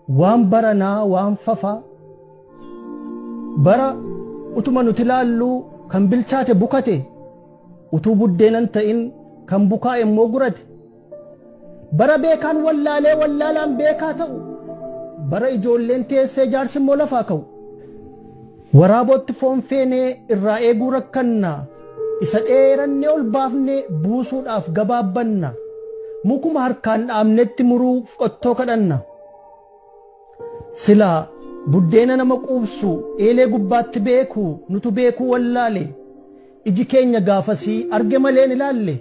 Waan baranaa waan fafaa. Bara utuma nuti ilaalluu kan bilchaate bukate, utuu buddeenan ta'in kan bukaa'e immoo gurate. Bara beekaan wallaalee wallaalaan beekaa ta'u, bara ijoolleen teessee jaarsi immoo lafaa ka'u. Waraabootti foon feenee irraa eeguu rakkanna, isa dheerannee ol baafnee buusuudhaaf gabaabbanna. Mukuma harkaan dhaabnetti muruuf qottoo kadhanna. Silaa buddeena nama quubsu eelee gubbaatti beeku nutu beekuu wallaale. Iji keenya gaafasii arge malee hin ilaalle.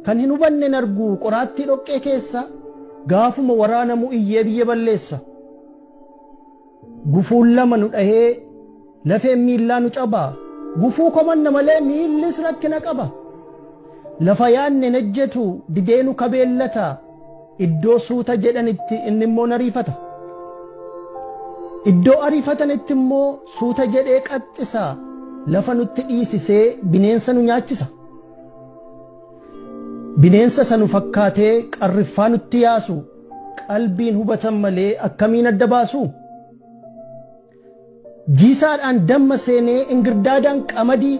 Kan hin hubanne hin argu qoraattii dhoqqee keessa, gaafuma waraanamu iyyee biyya balleessa. Gufuun lama nu dhahee lafeen miillaa nu cabaa, gufuu komanna malee miillis rakkina qaba. Lafa yaadne hin ejjetu didee nu kabeellata, iddoo suuta jedhanitti inni immoo nariifata. Iddoo ariifatanitti immoo suuta jedhee qaxxisa, lafa nutti dhiisisee bineensa nu nyaachisa. Bineensa isa nu fakkaatee qarriffaa nutti yaasu, qalbiin hubatan malee akkamiin adda baasu? Jiisaadhaan damma seenee ingirdaadaan qamadii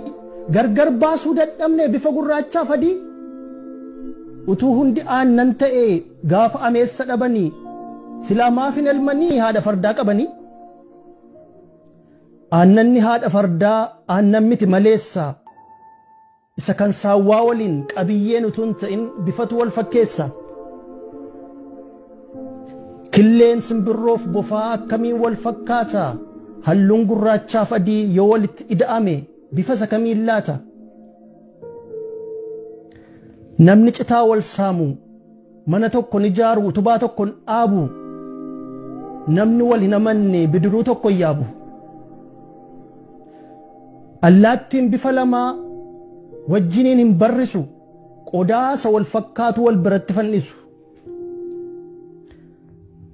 gargar baasuu dadhabne bifa gurraachaaf adii. Utuu hundi aannan ta'ee gaafa ameessa dhabanii, silaa maaf hin elmanii haadha fardaa qabanii? Aannanni haadha fardaa aannan miti maleessa, isa kan saawwaa waliin qabiyyeen utuu hin ta'in bifatu wal fakkeessa. Killeen simbirroof bofaa akkamiin wal fakkaata? Halluun gurraachaaf adii yoo walitti ida'ame bifa isa kamiin laata? Namni citaa wal saamu mana tokko ni ijaaru, utubaa tokko hin dhaabu. Namni wal hin amanne bidiruu tokko hin yaabu. Allaattiin bifa lamaa wajjiniin hin barrisu, qodaa isa wal fakkaatu wal biratti fannisu.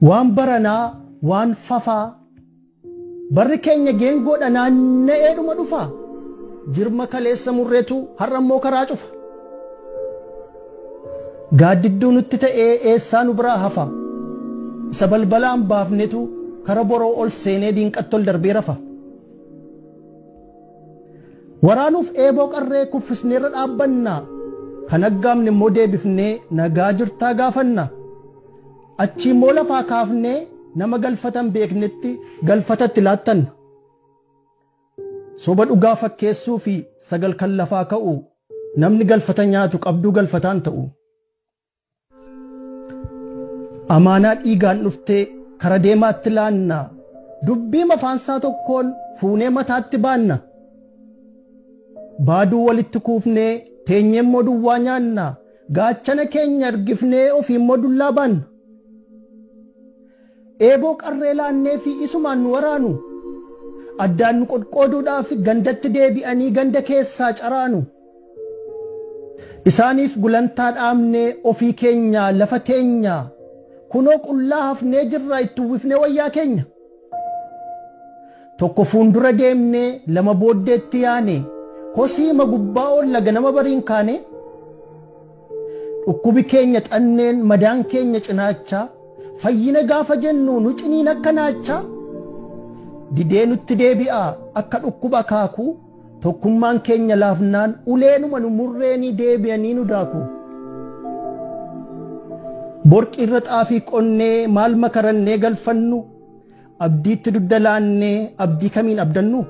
Waan baranaa waan fafaa, barri keenya geengoodha naanna'eedhuma dhufa. Jirma kaleessa murreetu har'a immoo karaa cufa. Gaaddidduu nutti ta'ee eessaa nu biraa hafa? Isa balbalaan baafnetu kara boroo ol seenee diinqatti ol darbee rafa. Waraanuuf eeboo qarree kuffisneerra dhaabbanna. Kan aggaamne immoo deebifnee nagaa jirtaa gaafanna. Achii immoo lafaa kaafnee nama galfatan beeknetti galfatatti laattanna. Soba dhugaa fakkeessuu fi sagal kan lafaa ka'u, namni galfata nyaatu qabduu galfataan ta'u. Amaanaa dhiigaan dhuftee kara deemaatti laanna, dubbii mafaansaa tokkoon fuunee mataatti baanna. Baaduu walitti kuufnee teenyee immoo duwwaa nyaanna, gaachana keenya ergifnee ofii immoo dullaa baanna. Eeboo qarree laannee fi isumaan nu waraanu, addaan nu qoqqooduudhaaf gandatti deebi'anii ganda keessaa caraanu. Isaaniif gulantaa dhaabnee ofii keenya lafa teenya, kunoo qullaa hafnee jirra itti uwwifnee wayyaa keenya. Tokko fuuldura deemnee lama booddeetti yaane, kosiima gubbaa oolla ganama bariin kaane. Dhukkubi keenya xanneen madaan keenya cinaacha, fayyina gaafa jennu nu ciniin akka naacha. Didee nutti deebi'a akka dhukkuba akaakuu, tokkummaan keenya laafnaan uleenuma nu murreenii deebi'anii nu daaku. Borqii irra xaafii qonnee maal makarannee galfannu, abdiitti dugda laannee abdii kamiin abdannu?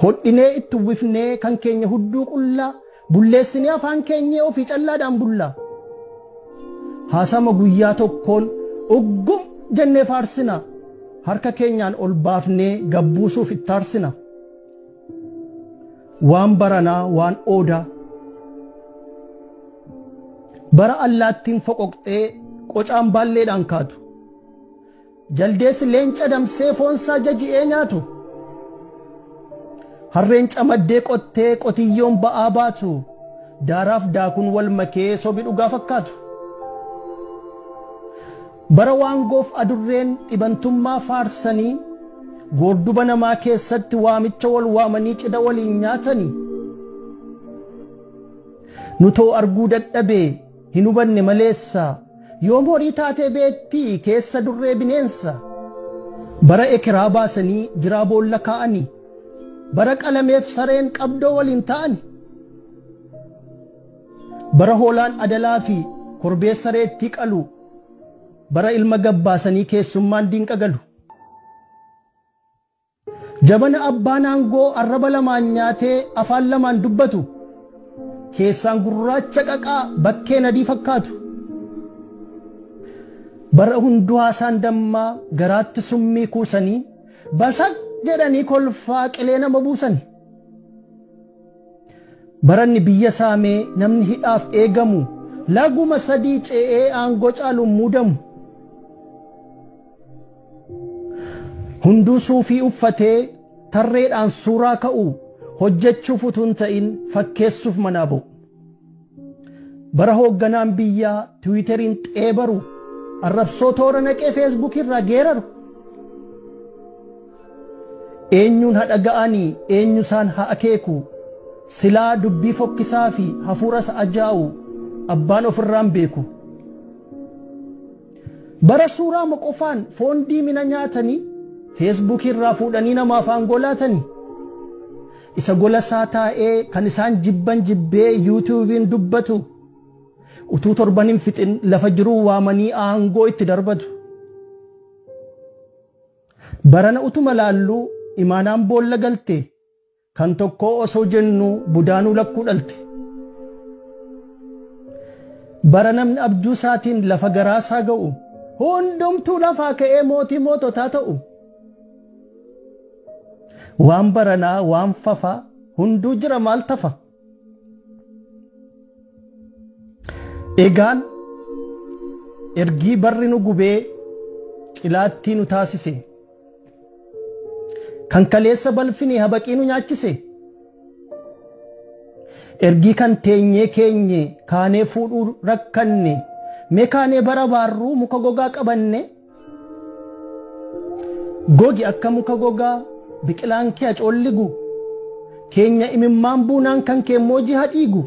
Hodhinee itti uwwifnee kan keenya hudduu qullaa, bulleessinee afaan keenyee ofii callaadhaan bullaa. Haasama guyyaa tokkoon uggum jennee faarsina, harka keenyaan ol baafnee gabbuusuuf itti aarsina. Waan baranaa waan oodaa. Bara allaattiin foqoqxee qocaan baalleedhaan kaatu. Jaldeessi leenca damsee foonsaa jaji'ee nyaatu. Harreen camaddee qottee qotiyyoon ba'aa baatu. Daaraaf daakuun wal makee sobi dhugaa fakkaatu. Bara waangoof adurreen dhibantummaa faarsanii, goorduba namaa keessatti waamicha wal waamanii cidha waliin nyaatanii. Nutoo arguu dadhabee hin hubanne maleessa, Yoom horii taatee beettii keessa durree bineensa. Bara ekeraa baasanii jiraa boolla kaa'anii. Bara qalameef sareen qabdoo waliin ta'ani. Bara hoolaan adalaa fi korbeessa reettii qalu. Bara ilma gabbaasanii keessummaan diinqa galu. Jabana abbaan aangoo arraba lamaan nyaatee afaan lamaan dubbatu. Keessaan gurraacha qaqaa bakkeen adii fakkaatu. Bara hunduu haasaan dammaa garaatti summii kuusanii basaq jedhanii kolfaa qilee nama buusani. Baranni biyya saamee namni hidhaaf eegamu laguma sadii ce'ee aangoo caaluun muudamu. Hunduu suufii uffatee tarreedhaan suuraa ka'u hojjechuuf utuu hin ta'in fakkeessuuf manaa ba'u. Bara hoogganaan biyyaa tiwiiteriin xeebaru arrabsoo toora naqee feesbuukii irraa geeraru. Eenyuun haa dhaga'anii eenyu isaan haa akeeku silaa dubbii fokkisaa fi hafuura isa ajaa'u abbaan ofirraan beeku. Bara suuraa qofaan foon diimina nyaatanii feesbuukii irraa fuudhanii namaaf aangoo laatanii. Isa gola isaa taa'ee kan isaan jibban jibbee yuutuubiin dubbatu utuu torban hin fixin lafa jiruu waamanii aangoo itti darbatu. Barana utuma laalluu imaanaan boolla galte kan tokkoo osoo jennu budaanuu lakkuu dhalte. Bara namni abjuu isaatiin lafa garaasaa ga'u hundumtuu lafaa ka'ee mootii moototaa ta'u. Waan baranaa waan fafaa hunduu jira maal tafa. Egaan ergii barri nu gubee cilaattii nu taasise. Kan kaleessa balfine habaqii nu nyaachise. Ergii kan teenyee keenye kaanee fuudhuu rakkanne mee kaanee bara baarruu muka gogaa qabanne. Gogi akka muka gogaa biqilaan kee acoolligu keenya imimmaan buunaan kan keemmoo jiha dhiigu.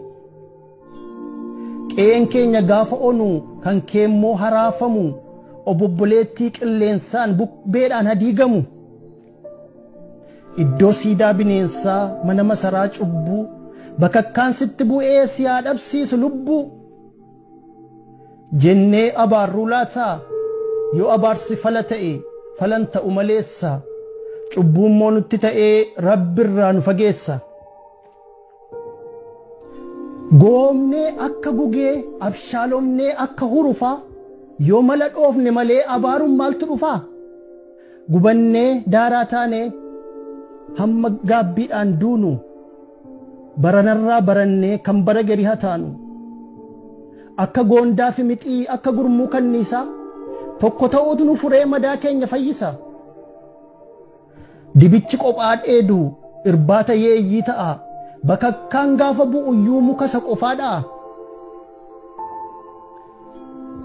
Qe'een keenya gaafa onu kan keemmoo haraafamu obobboleettii qilleensaan bubbeedhaan hadiigamu. Iddoo siidaa bineensaa mana masaraa cubbuu bakakkaan sitti bu'ee si haa dhabsiisu lubbuu. Jennee abaarruu laataa yoo abaarsi fala ta'e falan ta'u maleessa cubbuun nutti ta'ee rabbirraa nu fageessa. Goomnee akka gugee abshaalomnee akka hurufaa yoo mala dhoofne malee abaaruun maaltu dhufaa? Gubannee daaraa taanee hamma gaabbiidhaan duunu baranarraa barannee kan bara gari haa taanu. Akka goondaa fi mixii akka gurmuu kanniisaa tokko ta'uutu nu furee madaa keenya fayyisa. Dibichi qophaa dheedu irbaata yeeyyii ta'a. Bakakkaan gaafa bu'uyyuu muka isa qofaa dha'a.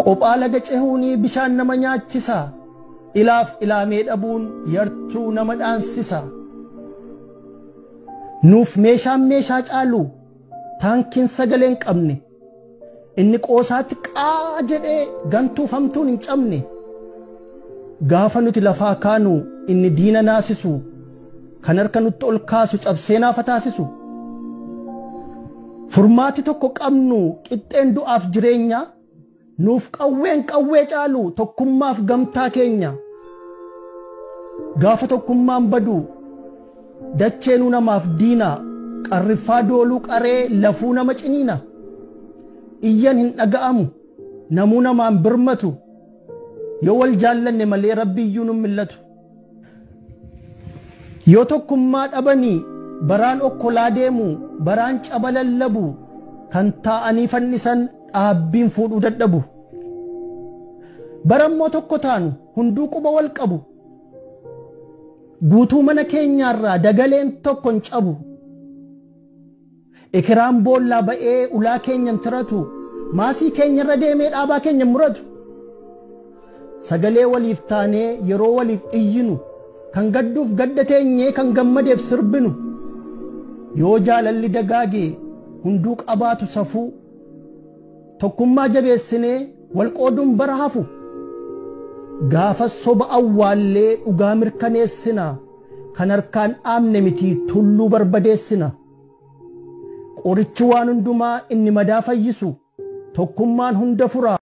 Qophaa laga cehuunii bishaan nama nyaachisa. Ilaaf ilaamee dhabuun yartuu nama dhaansisa. Nuuf meeshaan meeshaa caalu taankiin sagalee hin qabne. Inni qoosaatti qaa jedhee gantuuf hamtuun hin cabne. Gaafa nuti lafaa kaanu inni diina naasisu kan harka nutti ol kaasu cabsee naafa taasisu. Furmaati tokko qabnu qixxeen du'aaf jireenya nuuf qawween qawwee caalu tokkummaaf gamtaa keenya. Gaafa tokkummaan badu dacheenuu namaaf diina qarriffaa dooluu qaree lafuu nama ciniina. Iyyan hin dhaga'amu namuu namaan birmatu yoo wal jaallanne malee rabbiyyuu nu millatu. Yoo tokkummaa dhabanii baraan okkolaa deemu baraan caba lallabu kan taa'anii fannisan dhaabbiin fuudhuu dadhabu. Barammoo tokko taanu hunduu quba wal qabu. Guutuu mana keenyaarraa dagaleen tokko hin cabu. Ekiraan boollaa ba'ee ulaa keenya hin tiratu. Maasii keenyarra deemee dhaabaa keenya hin muratu. Sagalee waliif taanee yeroo waliif iyyinu kan gadduuf gadda teenyee kan gammadeef sirbinu. Yoo jaalalli dagaage hunduu qabaatu safuu. Tokkummaa jabeessinee Wal qooduun bara hafu. Gaafas soba awwaallee dhugaa mirkaneessina. Kan harkaan dhaabne miti tulluu barbadeessina. Qorichi waan hundumaa inni madaa fayyisu tokkummaan hunda fura.